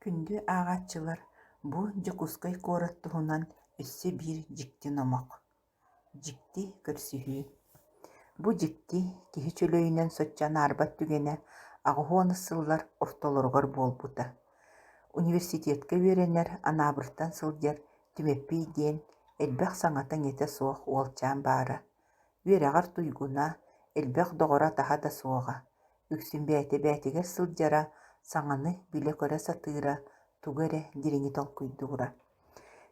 Күндү ааҕааччылар, бу Дьокуускай куорат туһунан өссө биир дьикти номох, дьикти көрсүһүү. Бу дьикти, киһи чөлөйүнэн соччо анаарбат түгэнэ 80 сыллар ортолоругар буолбута. Университетка үөрэнэр Анаабыртан сылдьар Түмэппий диэн элбэх саҥата-иҥэтэ суох уолчаан баара. Үөрэҕэр туйгуна, элбэх доҕоро-атаһа да суоҕа. Үксүн бэйэтэ-бэйэтигэр сылдьара, саҥаны билэ-көрө сатыыра, тугу эрэ дириҥи толкуйдуура.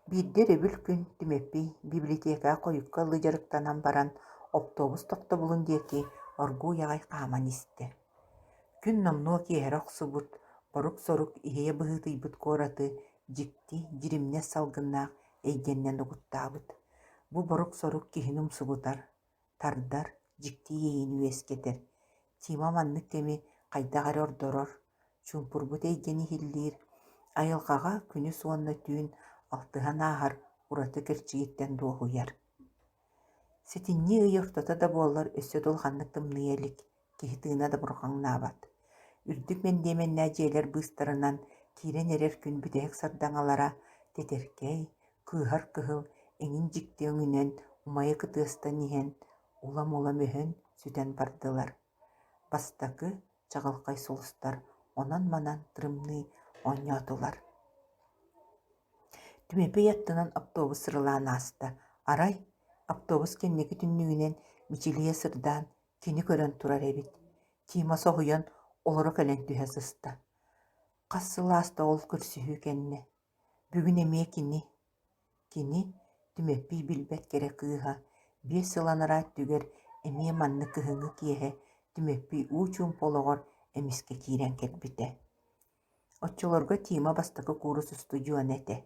Биирдэ өрөбүл күн Түмэппий библиотекаҕа хойукка ылыы дьарыктанан баран, оптуобус тохтобулун диэки оргууй аҕай хааман истэ. Күн номнуо киэһэрэ охсубут, борук-сорук иһийэ быһыытыйбыт куораты дьикти, дьиримнэс салгыннаах эйгэннэн угуттаабыт. Бу борук-сорук киһини умсугутар, тардар, дьикти иэйиини үөскэтэр. Тима маннык кэми хайдах эрэ ордорор, чуумпурбут эйгэни иһиллиир, айылҕаҕа күнүс уонна түүн алтыһан ааһар ураты кэрчигиттэн дуоһуйар. Сэтинньи ый ортото да буоллар өссө да улаханнык тымныйа илик, киһи тыына да бурҕаҥнаабат. Үрдүк мэндиэмэннээх дьиэлэр быыстарынан киирэн эрэр күн бүтэһик сардаҥалара тэтэркэй, кыыһар кыһыл эҥин дьикти өҥүнэн умайа кытыастан иһэн, улам-улам өһөн, сүтэн бардылар. Бастакы чаҕылхай сулустар онон-манан тырымныы оонньоотулар. Түмэпий аттынан автобус сырылаан ааста. Арай, автобус кэнники түннүгүнэн мичилийэ сырдаан кини көрөн турар эбит. Тима соһуйан олоро кэлэн түһэ сыста. Хас сыл ааста ол көрсүһүү кэннэ. Бүгүн эмиэ кини, кини Түмэппий билбэт кэрэ кыыһа, 5 сыл анараа өттүгэр эмиэ маннык кыһыҥҥы киэһэ Түмэппий уу чуумпу олоҕор эмискэ киирэн кэлбитэ. Оччолорго Тима бастакы куурус устудьуона этэ.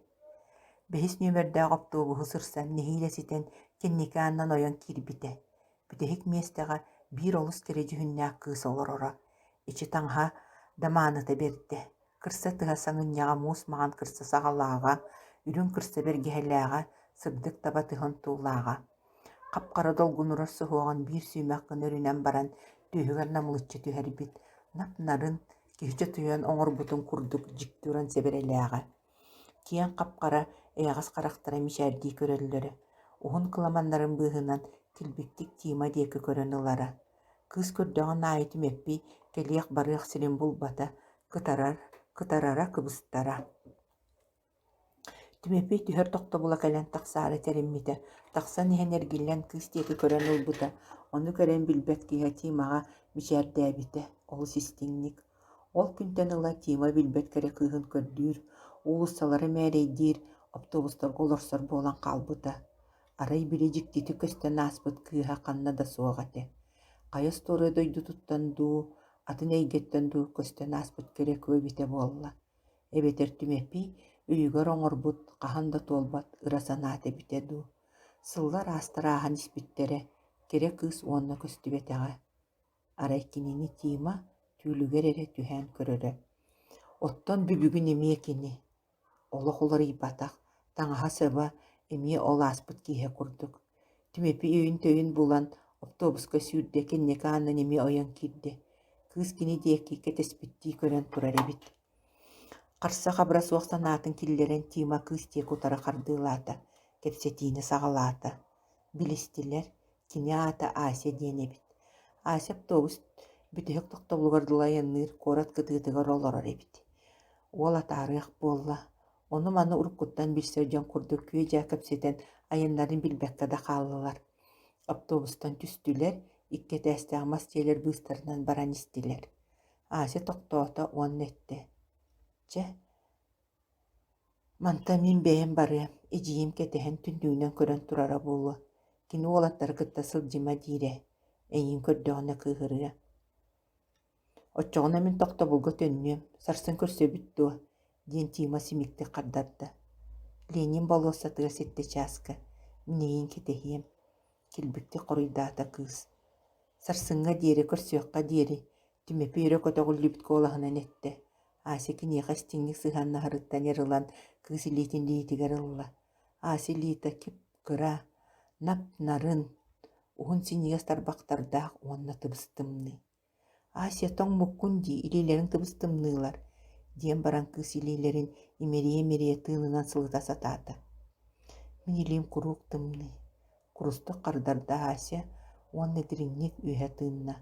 Бэһис нүөмэрдээх оптуобуһу сырсан нэһиилэ ситэн кэнники аанынан ойон киирбитэ. Бүтэһик миэстэҕэ биир олус кэрэ дьүһүннээх кыыс олороро. Ичи таҥаһа да мааныта бэрдэ, кырса тыһа саҥынньаҕа муус маҥан кырса саҕалааҕа, үрүҥ кырса бэргэһэлээҕэ, сырдык таба тыһын туулааҕа. Хап-хара долгунурар суһуоҕун биир сүүмэх гына өрүнэн баран түөһүгэр намылыччы түһэрбит, нап-нарын, киһи чочуйан оҥорбутун курдук дьикти уран сэбэрэлээҕэ. Киэҥ хап-хара, эйэҕэс харахтара мичээрдии көрөллөрө, уһун кыламаннарын быыһынан килбиктик Тима диэки көрөн ылара. Кыыс көрдөҕүн аайы Түмэппий кэлиэх-барыах сирин булбата, кытарар, кытарара кыбыстара. Түмэппий түһэр тохтобула кэлэн тахсаары тэриммитэ, тахсан иһэн эргиллэн кыыс диэки көрөн ылбыта, ону көрөн билбэт киһи Тимаҕа мичээрдээбитэ олус истиҥник. Ол күнтэн ыла Тима билбэт кэрэ кыыһын көрдүүр, уулуссалары мээрэйдиир, автобустарга олорсор буолан хаалбыта. Арай били дьиктитик көстөн ааспыт кыыһа ханна да суох этэ. Хайа остуоруйа дойдутуттан дуу, атын эйгэттэн дуу көстөн ааспыт кэрэ кыа эбитэ буолла. Эбэтэр Түмэпий өйүгэр оҥорбут хаһан да туолбат ыра санаата эбитэ дуу. Сыллар аастар ааһан испиттэрэ, кэрэ кыыс уонна көстүбэтэҕэ. Арай кинини Тима түүлүгэр эрэ түһээн көрөрө. Оттон бүгүн эмиэ кини Олох уларыйбатах, таҥаһа-саба эмиэ ол ааспыт киэһэ курдук. Түмэпий өйүн-төйүн булан, автобуска сүүрдэ, кэнники аанынан эмиэ ойон киирдэ. Кыыс кини диэки кэтэспиттии көрөн турар эбит. Харса-хабыра суох санаатын киллэрэн Тима кыыс диэки утары хардыылаата, кэпсэтиини саҕалаата. Билистилэр, кини аата Ася диэн эбит. Ася автобус бүтэһик тохтобулугар дылы айанныыр куорат кытыытыгар олорор эбит. Уол атаарыах буолла, ону-маны уруккуттан билсэр дьон курдук күө-дьаа кэпсэтэн айаннарын билбэккэ да хааллылар. Автобустан түстүлэр, икки этээстээх мас дьиэлэр быыстарынан баран истилэр. Ася тохтоото уонна эттэ: «Чэ, мантан мин бэйэм барыам, эдьиийим кэтэһэн түннүгүнэн көрөн турара буолуо, кини уолаттары кытта сылдьыма диирэ, эйигин көрдөҕүнэ кыыһырыа» Оччоҕуна мин тохтобулга төннүөм, сарсын көрсөбүт дуо? диэн Тима симиктик хардарда. Ленин болуоссатыгар ситтэ чааска, мин эйигин кэтэһиэм, килбиктик хоруйдаата кыыс. Сарсыҥҥа диэри көрсүөххэ диэри, Түмэпий өрө көтөҕүллүбүт куолаһынан эттэ. Ася киниэхэ истиҥник сыһыаннаһарыттан эр ылан кыыс илиитин илиитигэр ылла. Ася илиитэ кып-кыра, нап-нарын, уһун синньигэс тарбахтардаах уонна тыбыс-тымныы. Ася тоҥмуккун дии, илиилэриҥ тыбыс-тымныылар. диэн баран кыыс илиилэрин имэрийэ-имэрийэ тыынынан сылыта сатаата. Мин илиим куруук тымныы, курустук хардарда Ася уонна дириҥник үөһэ тыынна,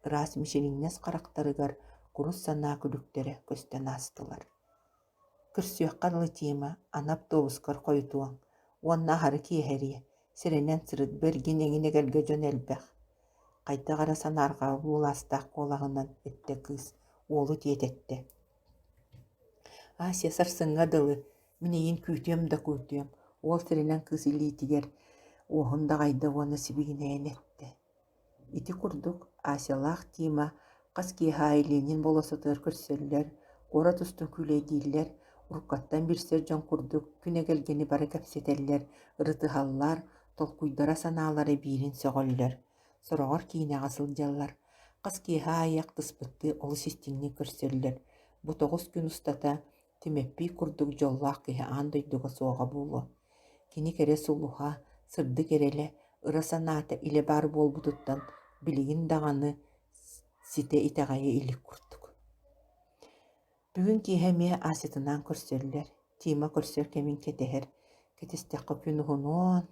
ыраас мичилиҥнэс харахтарыгар курус санаа күлүктэрэ көстөн аастылар. Көрсүөххэ дылы Тима, аны автобускар хойутуоҥ уонна аһары киэһэриэ, сэрэнэн сырыт, бэргин эҥин эгэлгэ дьон элбэх. Хайдах эрэ санаарҕаабыт буолаастаах куолаһынан эттэ кыыс, уолу тиэтэттэ. Ася сарсыҥҥа дылы, мин эйигин күүтүөм да күүтүөм, уол сэрэнэн кыыс илиитигэр уоһун даҕайда уонна сибигинэйэн эттэ. Ити курдук Асялаах Тима хас киэһэ аайы Ленин болуоссатыгар көрсөллөр, куорат устун күүлэйдииллэр, уруккаттан билсэр дьон курдук күн эгэлгэни бары кэпсэтэллэр, ырытыһаллар, толкуйдара санаалара биирин сөҕөллөр. Сороҕор киинэҕэ сылдьаллар. Хас киэһэ аайы ахтыспыттыы олус истиҥник көрсөллөр. Бу 9 күн устата Түмэппий курдук дьоллоох киһи аан дойдуга суоҕа буолуо. Кини кэрэ сулуһа, сырдык эрэлэ, ыра санаата илэ баар буолбутуттан билигин даҕаны ситэ итэҕэйэ илик курдук. Бүгүн киэһэ эмиэ Асятынаан көрсөллөр. Тима көрсөр кэмин кэтэһэр. Кэтэстэххэ күн уһунуон.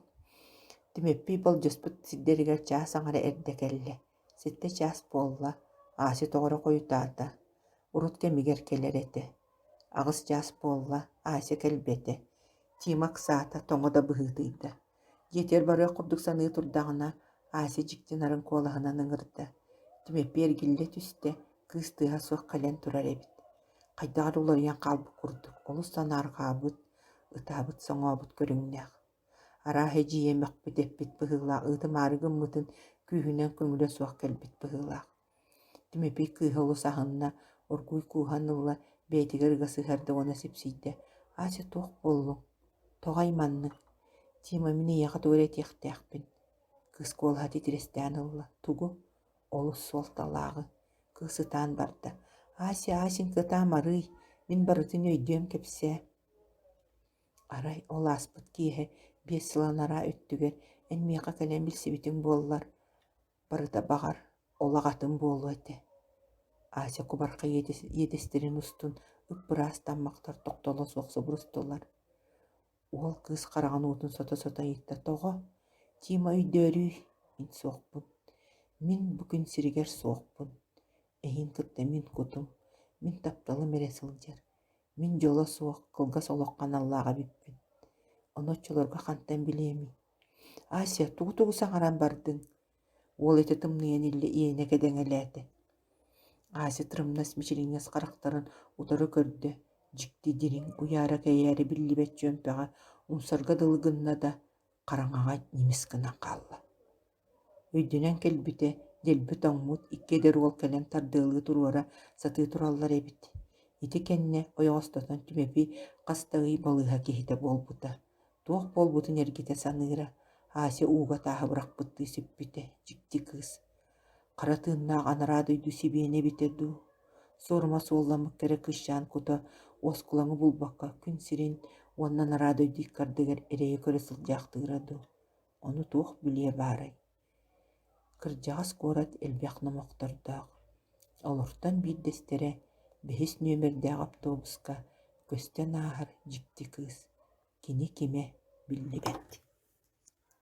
Түмэппий болдьоспут сирдэригэр чаас аҥара эрдэ кэллэ. 7 чаас буолла, Ася тоҕо эрэ хойутаата, урут кэмигэр кэлэр этэ. 8 чаас буолла, Ася кэлбэтэ. Тима ыксаата, тоҥо да быһыытыйда. Дьиэтигэр барыах курдук саныы турдаҕына, Ася дьикти нарын куолаһынан ыҥырда. Түмэппий эргиллэ түстэ, кыыс тыаһа суох кэлэн турар эбит. Хайдах эрэ уларыйан хаалбыт курдук, олус санаарҕаабыт, ытаабыт-соҥообут көрүҥнээх. Арааһа эдьиийэ мөхпүт-эппит быһыылаах, ыытымаары гыммытын күүһүнэн көҥүлэ суох кэлбит быһыылаах. Түмэпий кыыһа олус аһынна, оргууй кууһан ылла, бэйэтигэр ыга сыһыарда уонна сипсийдэ: «Ася, туох буоллуҥ? Тоҕо айманныҥ? Тима, мин эйиэхэ тугу эрэ этиэхтээхпин». Кыыс куолаһа титирэстээн ылла: «Тугу?» Олус суолталааҕы. Кыыс ытаан барда: «Ася, Асенька, ытаам арыый, мин барытын өйдүөм, кэпсээ» Арай ол ааспыт киэһэ 5 сыл анараа өттүгэр эн миэхэ кэлэн билсибитиҥ буоллар, барыта баҕар, олох атын буолуо этэ. Ася кубархай иэдэстэрин устун ып-ыраас таммахтар тохтоло суох субурустулар. Уол кыыс хараҕын уутун сото-сото ыйытта: «Тоҕо? Тима өйдөөрүүй, мин суохпун. Мин бу күн сиригэр суохпун. Эһиин кытта мин кутум, мин тапталым эрэ сылдьар. Мин дьоло суох, кылгас олоххо аналлаах эбиппин. Ону оччолорго хантан билиэмий? Ася, тугу-тугу саҥаран бардыҥ? Уол этэ тымныйан иллэ иэнэ кэдэҥэлээтэ. Ася тырымнас мичилиҥнэс харахтарын утары көрдө, дьикти дириҥ, уйаара-кэйээрэ биллибэт чүөмпэҕэ умсарга дылы гынна да, хараҥаҕа ньимис гынан хаалла. Өйдөнөн кэлбитэ, дэлби тоҥмут, икки эдэр уол кэлэн тардыалыы туруора сатыы тураллар эбит. Ити кэннэ ойоҕостотон Түмэпий хас да ый балыыһа киһитэ буолбута. Туох буолбутун эргитэ саныыра, Ася ууга тааһы бырахпыттыы сүппүтэ, дьикти кыыс. Хара тыыннаах анараа дойду сибиэнэ эбитэ дуу, суорума суолламмыт кэрэ кыысчаан кута уоскулаҥы булбакка күн сирин уонна анараа дойду икки ардыгар эрэйи көрө сылдьаахтыыра дуу Ону туох билиэ баарай? Кырдьаҕас куорат элбэх номохтордоох. Олортон биирдэстэрэ бэһис нүөмэрдээх автобуска көстөн ааһар дьикти кыыс. Кини кимэ биллибэт.